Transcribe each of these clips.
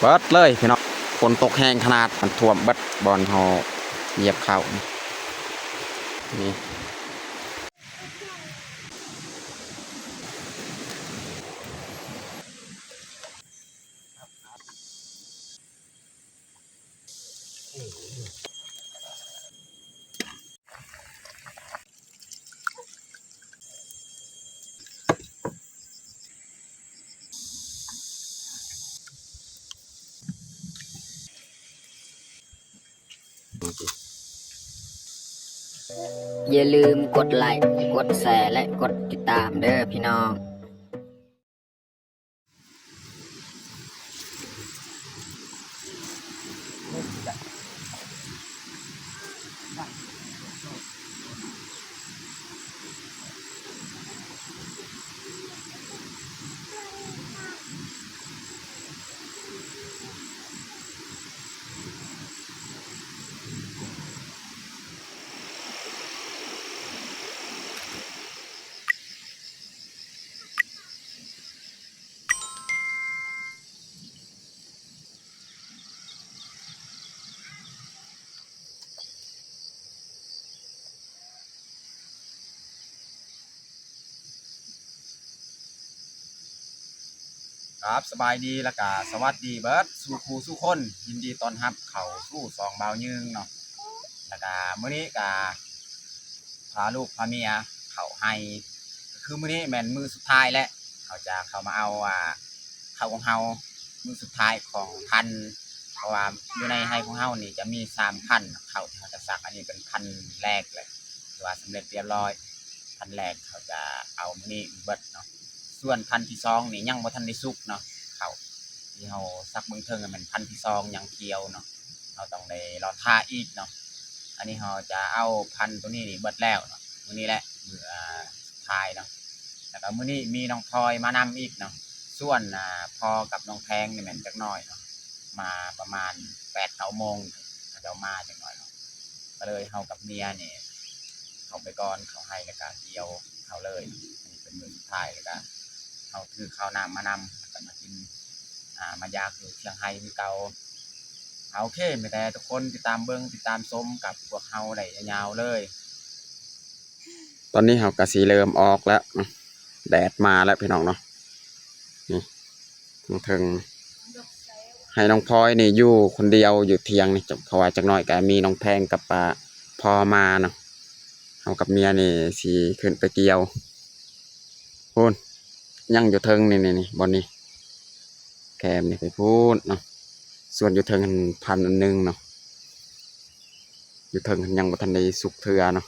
ເບິດເລີຍພີ່ນ້ອງ, ຝົນຕົກແຮງຂະໜາດ ມັນຖ້ວມເບິດບ່ອນເຮົາຢຽບເຂົ້ານີ້. ຢ່າລືມກົດໄລ, ກົດແຊ ແລະ ກົດຕິດຕາມເດີພີ່ນ້ອງ. ຄັບ ສະບາຍດີ ແລ້ວກະສະຫວັດດີເບິດສູ່ຄູ່ສູ່ຄົນ, ຍິນດີຕ້ອນຮັບເຂົ້າສູ່ຊ່ອງບ່າວຍືງເນາະ. ແລ້ວກະມື້ນີ້ກະພາລູກພາເມຍເຂົ້າໄຮ່, ຄືມື້ນີ້ແມ່ນມື້ສຸດທ້າຍແລ້ວ ເຮົາຈະເຂົ້າມາເອົາ ອ່າ ເຂົ້າຂອງເຮົາມື້ສຸດທ້າຍຂອງພັນ, ເພາະວ່າຢູ່ໃນໄຮ່ຂອງເຮົານີ້ຈະມີສາມພັນເຂົ້າທີ່ເຮົາຈະສັກ, ອັນນີ້ເປັນພັນແລກແຫຼະ ຖືວ່າສຳເລັດຮຽບຮ້ອຍ. ພັນແລກເຮົາຈະເອົາມື້ນີ້ເບິດເນາະ, ສ່ວນພັນທີສອງນີ້ຍັງບໍ່ທັນໄດ້ສຸກເນາະ, ເຂົ້າທີ່ເຮົາສັກເບື້ອງເທິງແມ່ນພັນທີສອງຍັງຂຽວເນາະ, ເຮົາຕ້ອງໄດ້ລໍຖ້າອີກເນາະ. ອັນນີ້ເຮົາຈະເອົາພັນໂຕນີ້ນີ້ເບິດແລ້ວເນາະ, ມື້ນີ້ແຫຼະ ມື້ ອ່າ ສຸດທ້າຍເນາະ. ແລ້ວກໍມື້ນີ້ມີນ້ອງພອຍມານຳອີກເນາະ, ສ່ວນ ອ່າ ພໍ່ກັບນ້ອງແພງນີ້ແມ່ນຈັກໜ້ອຍເນາະ, ມາປະມານແປດເກົ້າໂມງ ເຂົາເຈົ້າມາຈັກໜ້ອຍເນາະ, ກໍເລີຍເຮົາກັບເມຍນີ້ເຂົ້າໄປກ່ອນ ເຂົ້າໄຮ່ ແລ້ວກໍກ່ຽວເຂົ້າເລີຍ. ອັນນີ້ເປັນມື້ສຸດທ້າຍ ແລ້ວກໍເຮົາຖືເຂົ້ານ້ຳມານຳ ແລ້ວກໍມາກິນ ອ່າ ມາຢາກຢູ່ທຽງໄຮ່ຄືເກົ່າ. ເອົາ ໂອເຄ ມີແຕ່ທຸກຄົນຕິດຕາມເບິ່ງ ຕິດຕາມຊົມກັບພວກເຮົາໄດ້ຍາວໆເລີຍ. ຕອນນີ້ເຮົາກໍຊິເລີ່ມອອກແລ້ວ, ແດດມາແລ້ວພີ່ນ້ອງເນາະ. ນີ້ ເທິງ ໃຫ້ນ້ອງພອຍນີ້ຢູ່ຄົນດຽວຢູ່ທຽງນີ້ ເພາະວ່າຈັກໜ້ອຍກໍມີນ້ອງແພງກັບ ອ່າ ພໍ່ມາເນາະ. ເຮົາກັບເມຍນີ້ຊິຂຶ້ນໄປກ່ຽວ ພຸ້ນ ຍັງຢູ່ເທິງນີ້ ນີ້ ນີ້ ບ່ອນນີ້ ແຄມນີ້ໄປພຸ້ນເນາະ. ສ່ວນຢູ່ເທິງຫັ້ນພັນອັນໜຶ່ງເນາະ, ຢູ່ເທິງຫັ້ນຍັງບໍ່ທັນໄດ້ສຸກເທື່ອເນາະ.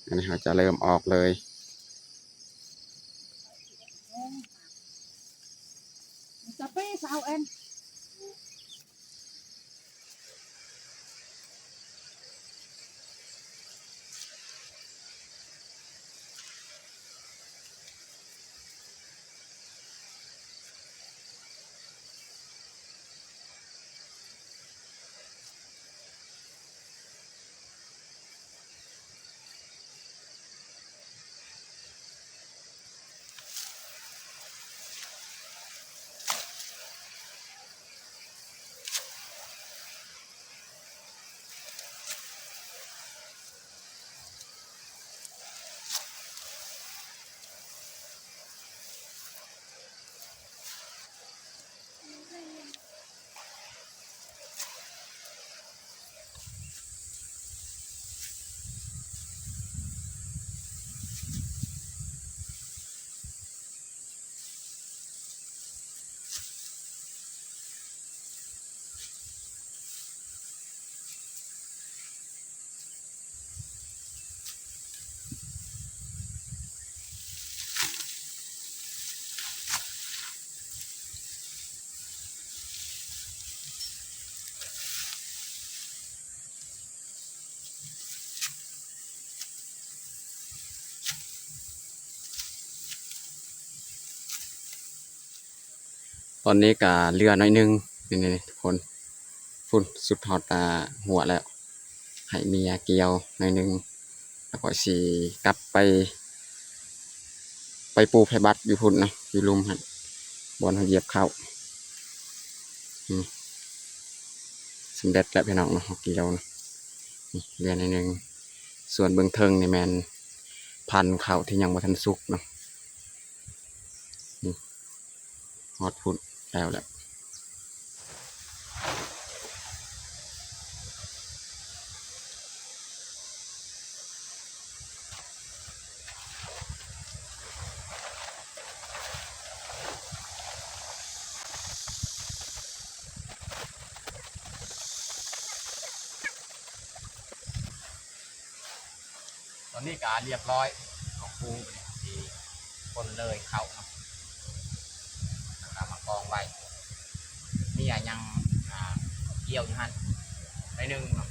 ອັນນີ້ເຮົາຈະເລີ່ມອອກເລີຍ. ຕອນນີ້ກະເຫຼືອໜ້ອຍໜຶ່ງ ນີ້ໆ ທຸກຄົນ ພຸ້ນ ສຸດຮອດ ອ່າ ຫົວແລ້ວ ໃຫ້ເມຍກ່ຽວໜ້ອຍໜຶ່ງ ແລ້ວຂ້ອຍຊິກັບໄປ ໄປປູໃຜບັດຢູ່ພຸ້ນເນາະ ຢູ່ລຸ່ມຫັ້ນ. ບ່ອນເຮົາຢຽບເຂົ້າ. ອືມ ສຳເລັດແລ້ວພີ່ນ້ອງເນາະ ເຮົາກ່ຽວເນາະ. ນີ້ເຫຼືອໜ້ອຍໜຶ່ງ. ສ່ວນເບື້ອງເທິງນີ້ແມ່ນພັນເຂົ້າທີ່ຍັງບໍ່ທັນສຸກເນາະ. ນີ້ຮອດພຸ້ນແລ້ວແຫຼະ. ຕອນນີ້ກະລຽບຮ້ອຍ ເອົາຄູ່ນີ້ຊິຄົນເລີຍເຂົ້າເນາະ ແລ້ວກະມາກອງໄວ້. ເມຍຍັງ ອ່າ ກ່ຽວຢູ່ຫັ້ນໜ້ອຍໜຶ່ງເນາະ.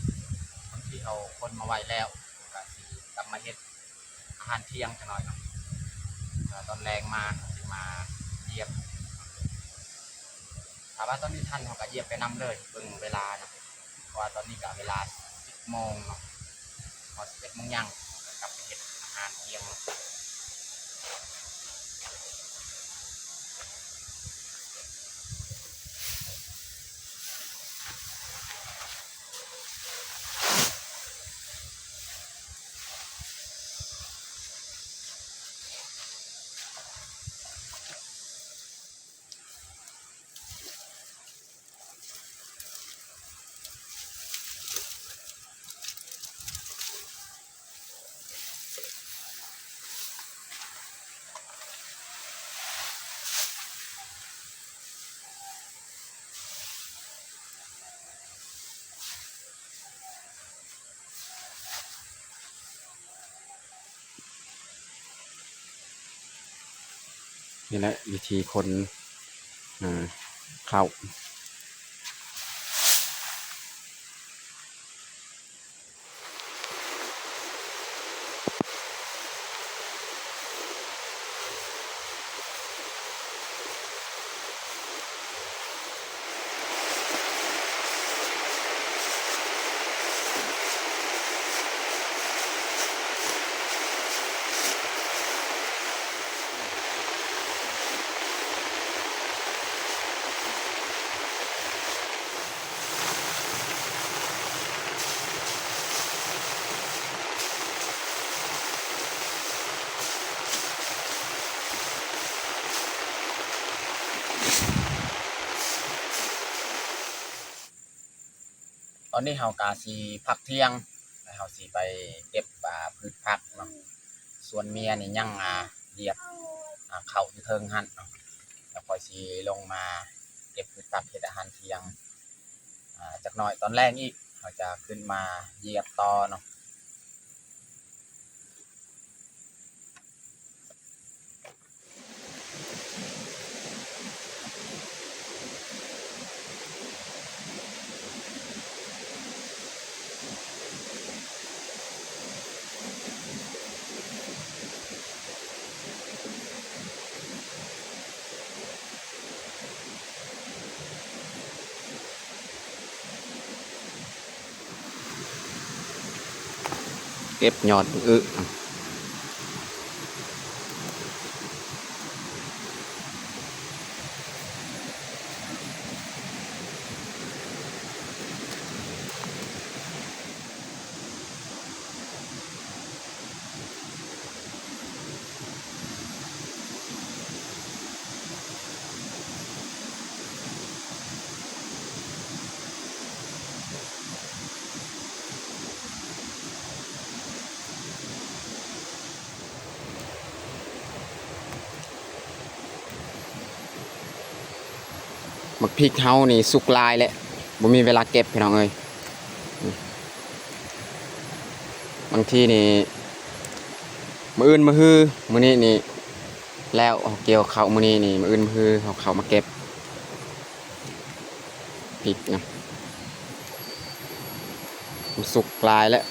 ບາງທີເຮົາຄົນມາໄວ້ແລ້ວ ກະຊິກັບມາເຮັດອາຫານທ່ຽງຈັກໜ້ອຍເນາະ. ແລ້ວຕອນແລງມາ ເຮົາຊິມາຢຽບ. ຖ້າວ່າຕອນນີ້ທັນ ເຮົາກະຢຽບໄປນຳເລີຍ. ເບິ່ງເວລາເນາະ ເພາະວ່າຕອນນີ້ກະເວລາສິບໂມງເນາະ ຮອດສິບເອັດໂມງຍັງ ກະກັບໄປເຮັດອາຫານທ່ຽງ. ນີ້ແຫຼະວິທີຄົນ ເອີ ເຂົ້າ. ຕອນນີ້ເຮົາກະຊິພັກທ່ຽງ ແລ້ວເຮົາຊິໄປເກັບ ອ່າ ພືດຜັກເນາະ. ສ່ວນເມຍນີ້ຍັງ ອ່າ ຢຽບ ອ່າ ເຂົ້າຢູ່ເທິງຫັ້ນເນາະ. ແລ້ວຂ້ອຍຊິລົງມາເກັບພືດຜັກເຮັດອາຫານທ່ຽງ ອ່າ ຈັກໜ້ອຍ. ຕອນແລງອີກ ເຮົາຈະຂຶ້ນມາຢຽບຕໍ່ເນາະ. ເກັບຍອດອຶ. ໝາກພິກເຮົານີ້ສຸກຫຼາຍແລ້ວ ບໍ່ມີເວລາເກັບ ພີ່ນ້ອງເອີຍ. ບາງທີນີ້ ມື້ອື່ນມະຮື ມື້ນີ້ນີ້ແລ້ວ ເຮົາກ່ຽວເຂົ້າມື້ນີ້ນີ້ ມື້ອື່ນມະຮືເຮົາເຂົ້າມາເກັບພິກນະ. ມັນສຸກຫຼາຍແລ້ວ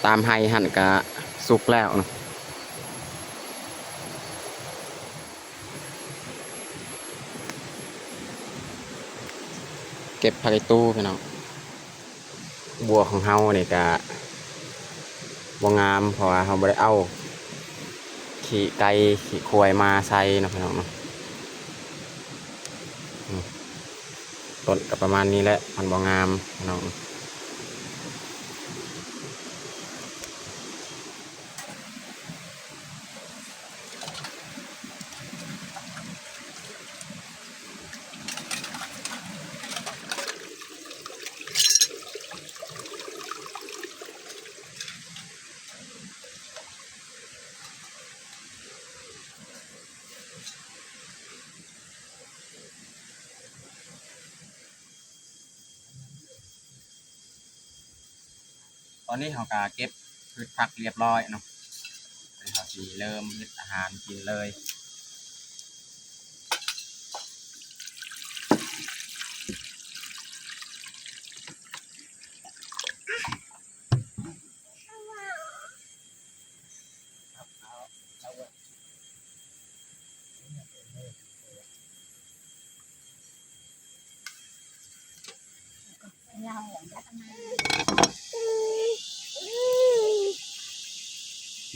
ຕາມໄຮ່ຫັ້ນກະສຸກແລ້ວນະ. ເກັບຜັກອີ່ຕູພີ່ນ້ອງ. ບົວຂອງເຮົານີ້ກະບໍ່ງາມ ເພາະວ່າເຮົາບໍ່ໄດ້ເອົາຂີ້ໄກ່ຂີ້ຄວາຍມາໃສ່ເນາະ ພີ່ນ້ອງເນາະ. ຕົ້ນກໍປະມານນີ້ແຫຼະ ມັນບໍ່ງາມເນາະ. ຕອນນີ້ເຮົາກະເກັບພືດຜັກລຽບລ້ອຍເນາະ, ເຮົາຊິເລີ່ມເຮັດອາຫານກິນເລີຍ.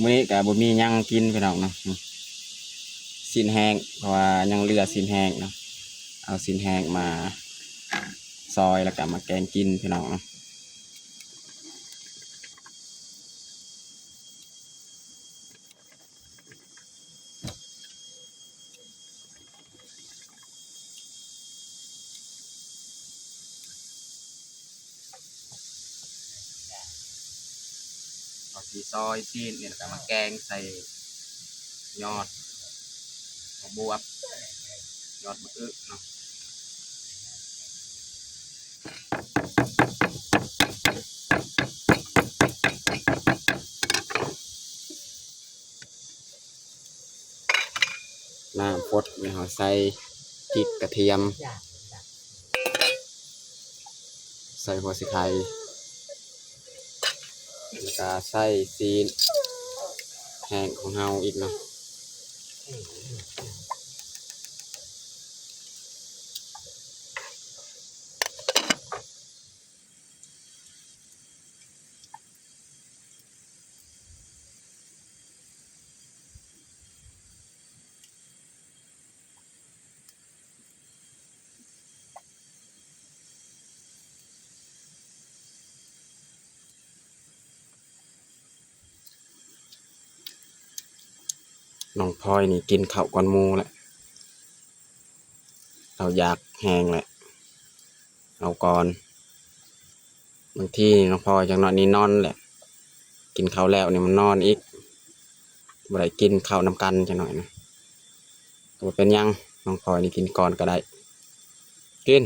ມື້ນີ້ກະບໍ່ມີຫຍັງກິນພີ່ນ້ອງເນາະ, ຊີ້ນແຫ້ງ ເພາະວ່າຍັງເຫຼືອຊີ້ນແຫ້ງເນາະ, ເອົາຊີ້ນແຫ້ງມາຊອຍ ແລ້ວກະມາແກງກິນພີ່ນ້ອງເນາະ. ເຮົາຊິຊອຍຊີ້ນນີ້ ແລ້ວກໍມາແກງໃສ່ຍອດໝາກບວບ ຍອດໝາກອຶເນາະ. ນ້ຳຟົດ ແລ້ວເຮົາໃສ່ພິກກະທຽມ ໃສ່ຫົວສີໄຄ ແລ້ວກະໃສ່ຊີ້ນແຫ້ງຂອງເຮົາອີກເນາະ. ນ້ອງພອຍນີ້ກິນເຂົ້າກ່ອນໝູ່ແຫຼະ ເຮົາຢາກແຮງແຫຼະ ເອົາກ່ອນ. ບາງທີນ້ອງພອຍຈັກໜ້ອຍນີ້ນອນແຫຼະ ກິນເຂົ້າແລ້ວນີ້ມັນນອນອີກ ບໍ່ໄດ້ກິນເຂົ້ານຳກັນຈັກໜ້ອຍນະ. ກໍບໍ່ເປັນຫຍັງ ນ້ອງພອຍນີ້ກິນກ່ອນກໍໄດ້ ກິນ.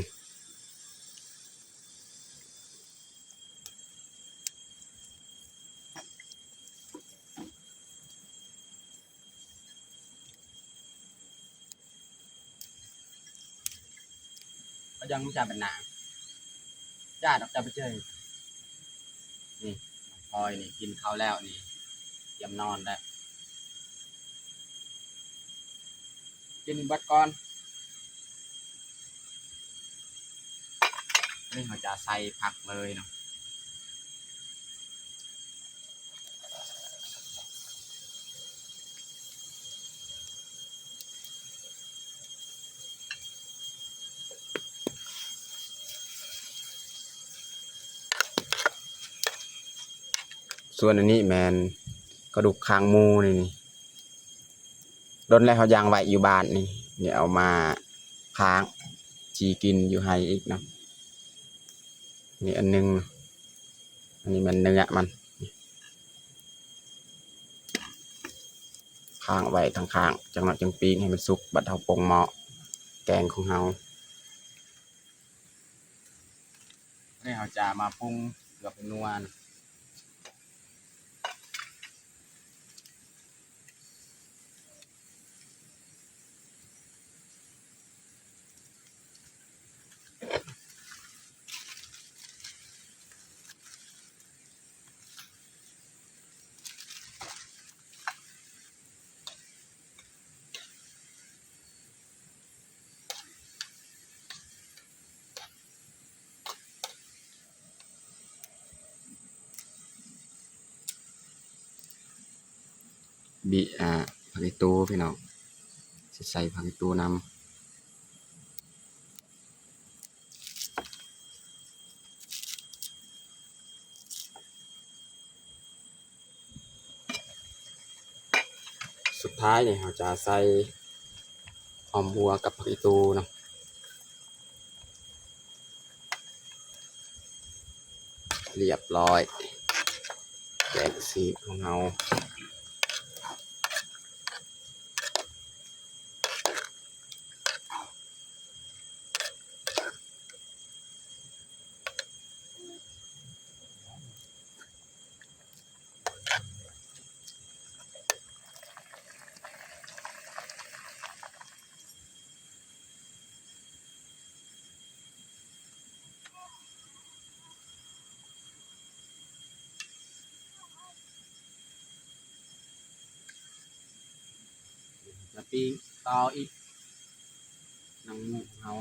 ເຂົາຍັງບໍ່ຈານເປັນໜ້າ ຈ້າດອກ ເຈົ້າໄປເຈີ. ນີ້ ນ້ອງພອຍນີ້ກິນເຂົ້າແລ້ວນີ້ ກຽມນອນແລ້ວ ກິນໃຫ້ເບິດກ່ອນ. ນີ້ເຮົາຈະໃສ່ຜັກເລີຍເນາະ. ສ່ວນອັນນີ້ແມ່ນກະດູກຄາງໝູນີ້ ນີ້ ດົນແລ້ວເຮົາຢ່າງໄວ້ຢູ່ບ້ານນີ້ ນີ້ເອົາມາຄ້າງຈີ່ກິນຢູ່ໄຮ່ອີກເນາະ. ນີ້ອັນໜຶ່ງ ອັນນີ້ແມ່ນເນື້ອມັນ ຄ້າງໄວ້ທາງຂ້າງ ຈັກໜ້ອຍຈຶ່ງປີ້ງໃຫ້ມັນສຸກ ບັດເຮົາປົງໝໍ້ແກງຂອງເຮົາ. ນີ້ເຮົາຈະມາປຸງເກືອເປັນນົວນ. ບິ ອ່າ ຜັກອີ່ຕູພີ່ນ້ອງ ຊິໃສ່ຜັກອີ່ຕູນຳ. ທ້າຍນີ້ເຮົາຈະໃສ່ຫອມບົ່ວກັບຜັກອີ່ຕູເນາະ. ລຽບຮ້ອຍ ແກງຊີ້ນຂອງເຮົາ. ຈະປີ້ງຕໍ່ອີກ ໜັງໝູຂອງເຮົາ.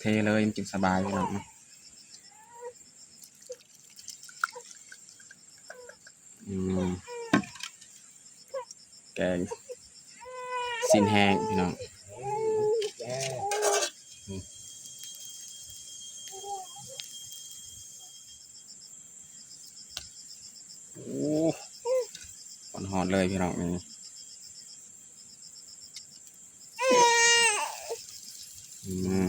ເທເລີຍ ມັນກິນສະບາຍ ພີ່ນ້ອງເນາະ. ອືມ ແກງຊີ້ນແຫ້ງ ພີ່ນ້ອງ. ໂອ້ ຮ້ອນໆ ເລີຍ ພີ່ນ້ອງ ນີ້. ອືມ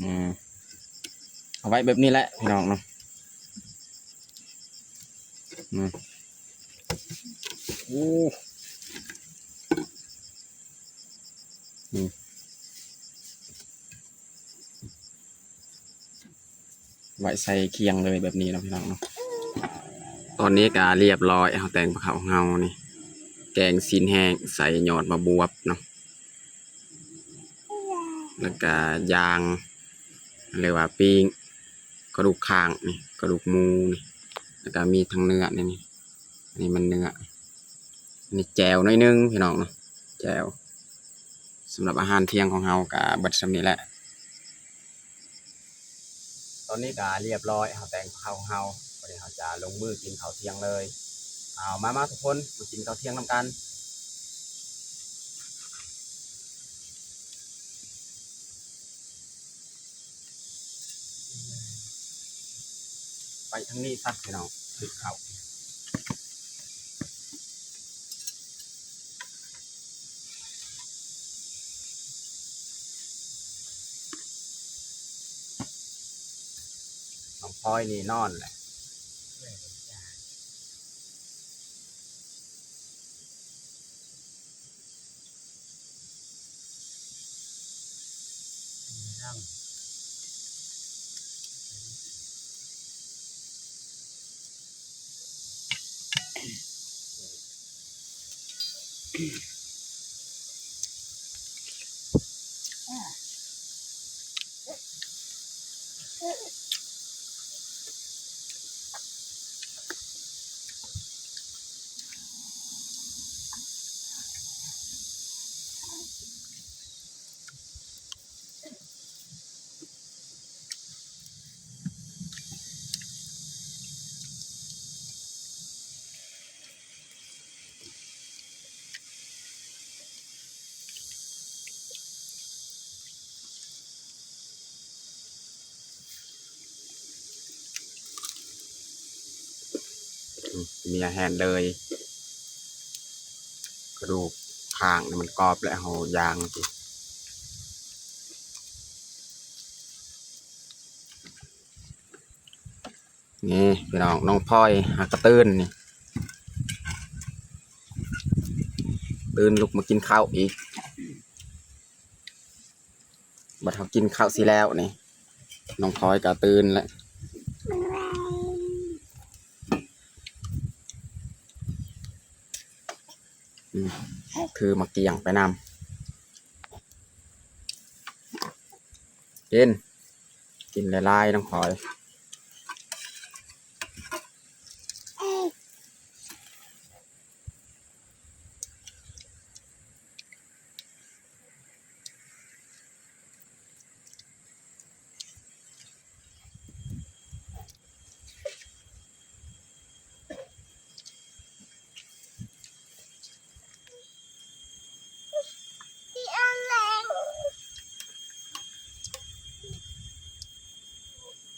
ອືມ ເອົາໄວ້ແບບນີ້ແຫຼະ ພີ່ນ້ອງເນາະ. ອືມ ໂອ້ ອືມ ໄວ້ໃສ່ຄຽງເລີຍແບບນີ້ເນາະ ພີ່ນ້ອງເນາະ. ຕອນນີ້ກະລຽບຮ້ອຍ ເຮົາແຕ່ງກັບເຂົ້າຂອງເຮົານີ້ ແກງຊີ້ນແຫ້ງໃສ່ຍອດໝາກບວບເນາະ ແລ້ວກະຍ່າງ ຫຼືວ່າປີ້ງກະດູກຂ້າງນີ້ ກະດູກໝູນີ້ ແລ້ວກະມີທັງເນື້ອໃນນີ້. ອັນນີ້ມັນເນື້ອ ອັນນີ້ແຈ່ວໜ້ອຍໜຶ່ງ ພີ່ນ້ອງເນາະ ແຈ່ວ. ສຳລັບອາຫານທ່ຽງຂອງເຮົາກະເບິດສ່ຳນີ້ແຫຼະ. ຕອນນີ້ກະລຽບຮ້ອຍ ເຮົາແຕ່ງເຂົ້າຂອງເຮົາ ບັດນີ້ເຮົາຈະລົງມືກິນເຂົ້າທ່ຽງເລີຍ. ເອົາ ມາ ມາທຸກຄົນ ມາກິນເຂົ້າທ່ຽງນຳກັນ. ໄປທາງນີ້ຊະ ພີ່ນ້ອງ ຖືກເຂົ້າ. ນ້ອງພອຍນີ້ນອນແຫຼະ. ອືມ ເນຍແຮນເລີຍ ກະດູກຂ້າງນີ້ມັນກອບແຫຼະ ເຮົາຍ່າງຊິ. ນີ້ພີ່ນ້ອງ ນ້ອງພອຍຫາກະຕື່ນນີ້ ຕື່ນລຸກມາກິນເຂົ້າອີກ. ບັດເຮົາກິນເຂົ້າຊິແລ້ວນີ້ ນ້ອງພອຍກະຕື່ນແລ້ວ. ອືມ ຖືໝາກກ້ຽງໄປນຳ ກິນ ກິນຫຼາຍໆ ນ້ອງພອຍ.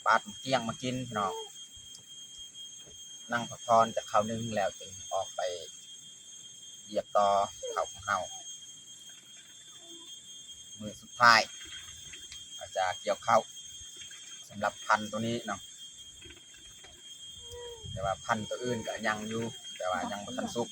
ປາດໝາກກ້ຽງມາກິນພີ່ນ້ອງ. ນັ່ງພັກຜ່ອນຈາກເຂົ້າໜຶ່ງແລ້ວ ຈຶ່ງອອກໄປຢຽບຕໍ່ເຂົ້າຂອງເຮົາ. ມື້ສຸດທ້າຍ ເຮົາຈະກ່ຽວເຂົ້າສຳລັບພັນໂຕນີ້ເນາະ, ແຕ່ວ່າພັນໂຕອື່ນກໍຍັງຢູ່ ແຕ່ວ່າຍັງບໍ່ທັນສຸກ.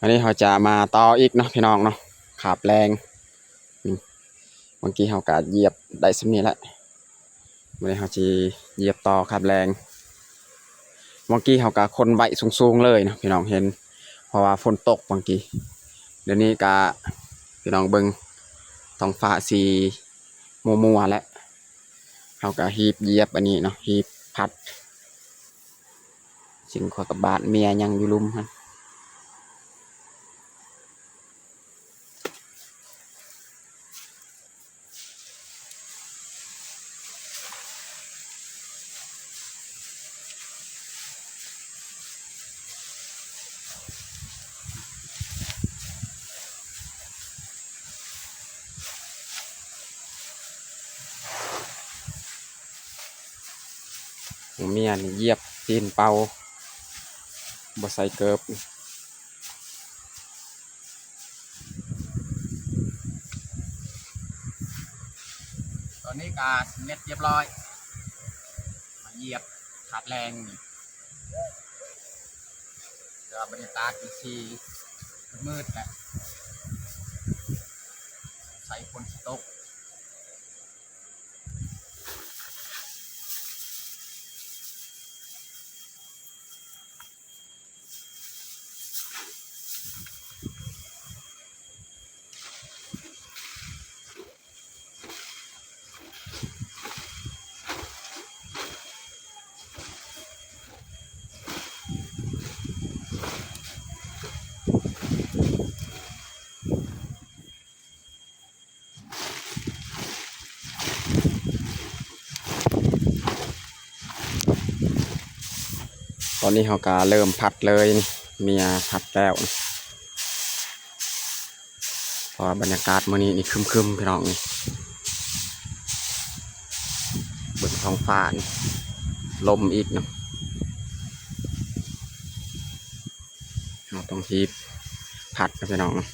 ອັນນີ້ເຮົາຈະມາຕໍ່ອີກເນາະ ພີ່ນ້ອງເນາະ ຄາບແລງ. ອືມ ເມື່ອກີ້ເຮົາກະຢຽບໄດ້ສ່ຳນີ້ແຫຼະ. ມື້ນີ້ເຮົາຊິຢຽບຕໍ່ຄາບແລງ. ເມື່ອກີ້ເຮົາກະຂົນໄວ້ສູງໆເລີຍເນາະ ພີ່ນ້ອງເຫັນ ເພາະວ່າຝົນຕົກເມື່ອກີ້. ດຽວນີ້ກະ ພີ່ນ້ອງເບິ່ງ ທ້ອງຟ້າສີມົວໆແຫຼະ. ເຮົາກະຮີບຢຽບອັນນີ້ເນາະ ຮີບພັດ. ຊິງຂ້ອຍກັບບາດເມຍຍັງຢູ່ລຸ່ມຫັ້ນ. ເມຍນີ້ຢຽບຕີນເປົ່າ ບໍ່ໃສ່ເກີບ. ຕອນນີ້ກະສຳເລັດຮຽບຮ້ອຍ ມາຢຽບຄາບແລງນີ້ ແຕ່ວ່າບັນຍາກາດຢູ່ທີ່ມືດແຫຼະ ສງໄສຝົນຊິຕົກ. ຕອນນີ້ເຮົາກະເລີ່ມພັດເລີຍ ເມຍພັດແລ້ວ ເພາະວ່າບັນຍາກາດມື້ນີ້ນີ້ຄຶມໆ ພີ່ນ້ອງ ນີ້ ເບິ່ງທ້ອງຟ້ານີ້ ລົມອີກເນາະ. ເຮົາຕ້ອງຮີບພັດເນາະ ພີ່ນ້ອງເນາະ.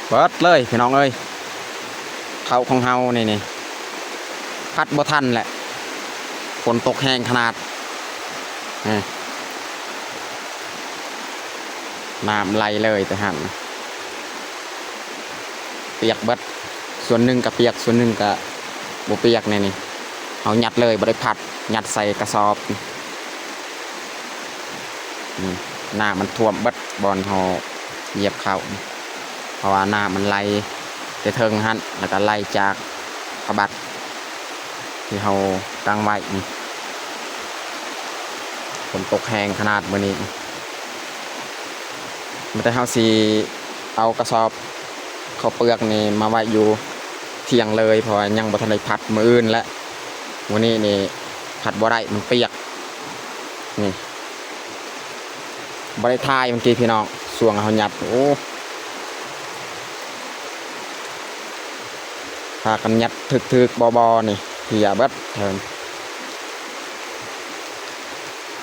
ເບິດເລີຍພີ່ນ້ອງເອີຍ ເຂົ້າຂອງເຮົານີ້ ນີ້ ພັດບໍ່ທັນແຫຼະ ຝົນຕົກແຮງຂະໜາດ. ອາ ນ້ຳໄຫຼເລີຍແຕ່ຫັ້ນ ປຽກເບິດ ສ່ວນໜຶ່ງກະປຽກ ສ່ວນໜຶ່ງກະບໍ່ປຽກ ແນວນີ້ ເຮົາຍັດເລີຍ ບໍ່ໄດ້ພັດ ຍັດໃສ່ກະສອບ ອືມ ນ້ຳມັນຖ້ວມເບິດບ່ອນເຮົາຢຽບເຂົ້າ ເພາະວ່ານ້ຳມັນໄຫຼແຕ່ເທິງຫັ້ນ ແລ້ວກະໄຫຼຈາກພະບັດ ທີ່ເຮົາຕັ້ງໄວ້ນີ້ ຝົນຕົກແຮງຂະໜາດມື້ນີ້ ແຕ່ເຮົາຊິເອົາກະສອບເຂົ້າເປືອກນີ້ມາໄວ້ຢູ່ທ່ຽງເລີຍ ເພາະວ່າຍັງບໍ່ທັນໄດ້ພັດມື້ອື່ນແຫຼະ ມື້ນີ້ນີ້ພັດບໍ່ໄດ້ ມັນປຽກ ນີ້ ບໍ່ໄດ້ຖ່າຍເມື່ອກີ້ພີ່ນ້ອງ ຊ່ວງເຮົາຍັດ ໂອ້ ພາກັນຍັດຖືກໆ ບໍ່ໆ ນີ້ ເພຍເບິດເທິງ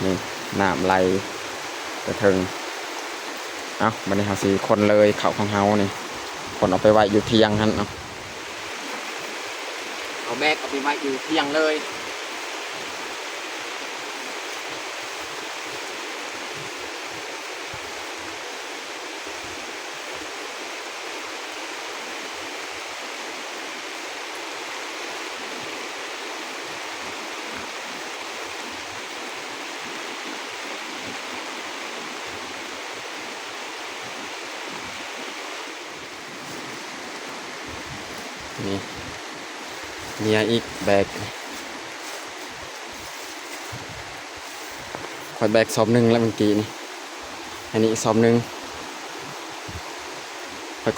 ນີ້ ນ້ຳໄຫຼແຕ່ເທິງ ເອົ້າ ບາດນີ້ເຮົາຊິຂົນເລີຍເຂົ້າຂອງເຮົານີ້ ຂົນເອົາໄປໄວ້ຢູ່ທ່ຽງຫັ້ນ ເອົາ ເອົາແບກເອົາໄປໄວ້ຢູ່ທ່ຽງເລີຍ. ນີ້ ເມຍອີກແບກ ຂ້ອຍແບກສອບໜຶ່ງແລ້ວເມື່ອກີ້ນີ້ ອັນນີ້ອີກສອບໜຶ່ງ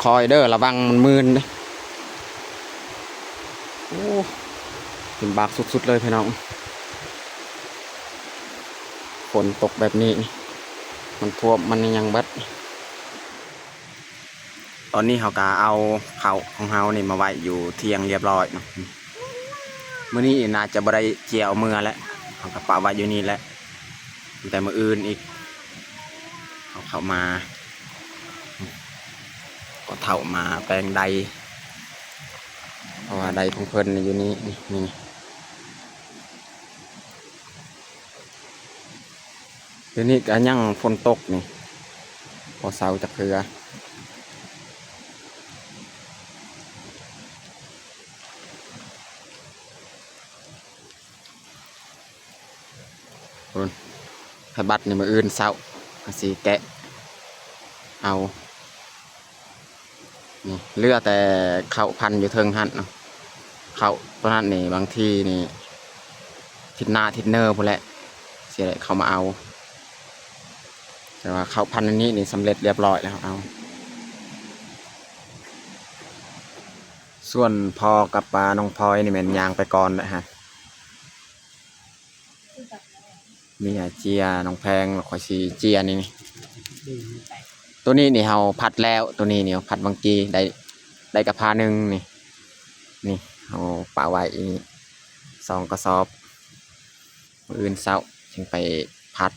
ຄ່ອຍໆ ເດີ ລະວັງມັນມື່ນເດີ ໂອ້ ລຳບາກສຸດໆ ເລີຍພີ່ນ້ອງ ຝົນຕົກແບບນີ້ ມັນຖ້ວມ ມັນຫຍັງເບິດ. ຕອນນີ້ເຮົາກະເອົາເຂົ້າຂອງເຮົານີ້ມາໄວ້ຢູ່ທ່ຽງລຽບຮ້ອຍເນາະ ມື້ນີ້ໜ້າຈະບໍ່ໄດ້ເຈຍເອົາເມືອແຫຼະ ເຮົາກະປະໄວ້ຢູ່ນີ້ແຫຼະ ແຕ່ມື້ອື່ນອີກ ເອົາເຂົ້າມາ ພໍ່ເຖົ້າມາແປງໄດ ເພາະວ່າໄດຂອງເພິ່ນຢູ່ນີ້ ນີ້ ນີ້. ດຽວນີ້ກະຍັງຝົນຕົກນີ້ ບໍ່ເຊົາຈັກເທື່ອ ພຸ້ນ ພະບັດນີ້ມື້ອື່ນເຊົ້າກະຊິແກະເອົາ. ນີ້ເຫຼືອແຕ່ເຂົ້າພັນຢູ່ເທິງຫັ້ນເນາະ ເຂົ້າໂຕນັ້ນນີ້ບາງທີນີ້ທິດໜ້າທິດເນີພຸ້ນແຫຼະ ຊິໄດ້ເຂົ້າມາເອົາ ແຕ່ວ່າເຂົ້າພັນອັນນີ້ນີ້ສຳເລັດລຽບຮ້ອຍແລ້ວ ເອົາ ສ່ວນພໍ່ກັບປ້ານ້ອງພອຍນີ້ແມ່ນຍ່າງໄປກ່ອນແຫຼະຫັ້ນ. ມີອາເຈຍ ນ້ອງແພງ ແລ້ວຂ້ອຍຊິເຈຍນີ້ ນີ້ ໂຕນີ້ນີ້ເຮົາພັດແລ້ວ ໂຕນີ້ນີ້ເຮົາພັດຫວ່າງກີ້ ໄດ້ ໄດ້ກະພາໜຶ່ງນີ້ ນີ້ເຮົາປະໄວ້ອີກສອງກະສອບ ມື້ອື່ນເຊົ້າຈຶ່ງໄປພັດ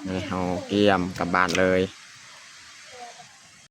ນີ້ເຮົາກຽມກັບບ້ານເລີຍ.